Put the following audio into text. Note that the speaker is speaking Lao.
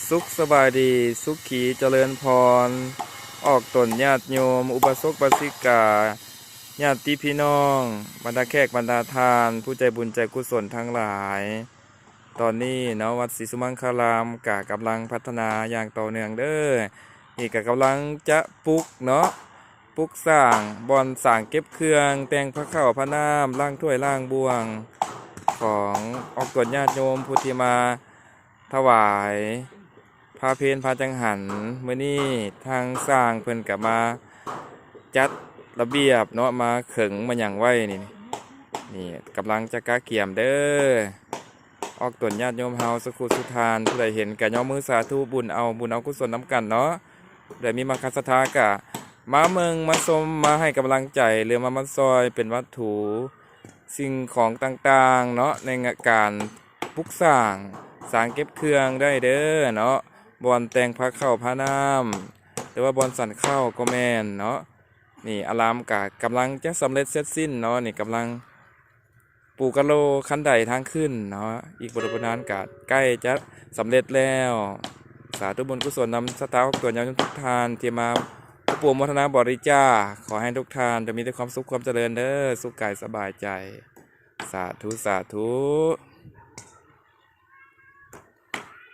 ສຸກສະບາຍດີ ສຸຂີຈະເລີນພອນ ອອກຕົນຍາດໂຍມ ອຸບາສົກ ບາສິກາ ຍາດຕິພີ່ນ້ອງ ບັນດາແຂກບັນດາທ່ານ ຜູ້ໃຈບຸນໃຈກຸສົນທັງຫຼາຍ. ຕອນນີ້ເນາະ ວັດສີສຸມັງຄາລາມກະກຳລັງພັດທະນາຢ່າງຕໍ່ເນື່ອງເດີ. ນີ້ກະກຳລັງຈະປຸກເນາະ ປຸກສ້າງບ່ອນສາງເກັບເຄື່ອງ ແຕ່ງພາເຂົ້າພານ້ຳ ລ້າງຖ້ວຍລ້າງບ່ວງ ຂອງອອກຕົນຍາດໂຍມຜູ້ທີ່ມາ ຖວາຍພາເພນພາຈັງຫັນ. ມື້ນີ້ທາງຊ່າງເພິ່ນກະມາຈັດລະບຽບເນາະ ມາເຂີງມາຫຍັງໄວ້ນີ້ ນີ້ກຳລັງຈະກະກຽມເດີ. ອອກຕົນຍາດໂຍມເຮົາສຸຂູສຸທ່ານ ຜູ້ໃດເຫັນກະຍົກມືສາທຸ ບຸນເອົາ ບຸນເອົາກຸສົນນຳກັນເນາະ. ຜູ້ໃດມີມາຄະສັດທາກະມາເບິ່ງມາຊົມ ມາໃຫ້ກຳລັງໃຈ ຫຼືມາ ມາຊ່ອຍເປັນວັດຖຸ ສິ່ງຂອງຕ່າງໆເນາະ ໃນງານການປຸກສ້າງສາງເກັບເຄື່ອງໄດ້ເດີເນາະ ບ່ອນແຕ່ງພາເຂົ້າພານ້ຳ ຫຼືວ່າບ່ອນສັນເຂົ້າກໍແມ່ນເນາະ. ນີ້ອາລາມກະກຳລັງຈະສຳເລັດເສັດສິ້ນເນາະ ນີ້ກຳລັງປູກະໂລຄັນໄດທາງຂຶ້ນເນາະ ອີກບໍ່ດົນບໍ່ນານກະໃກ້ຈະສຳເລັດແລ້ວ. ສາທຸບຸນກຸສົນນຳສັດທາອອກຕົນຍາດໂຍມທຸກທ່ານທີ່ມາອຸປະໂມທະນາບໍລິຈາກ ຂໍໃຫ້ທຸກທ່ານຈະມີແຕ່ຄວາມສຸກຄວາມຈະເລີນເດີ ສຸກກາຍສະບາຍໃຈ. ສາທຸ ສາທຸ.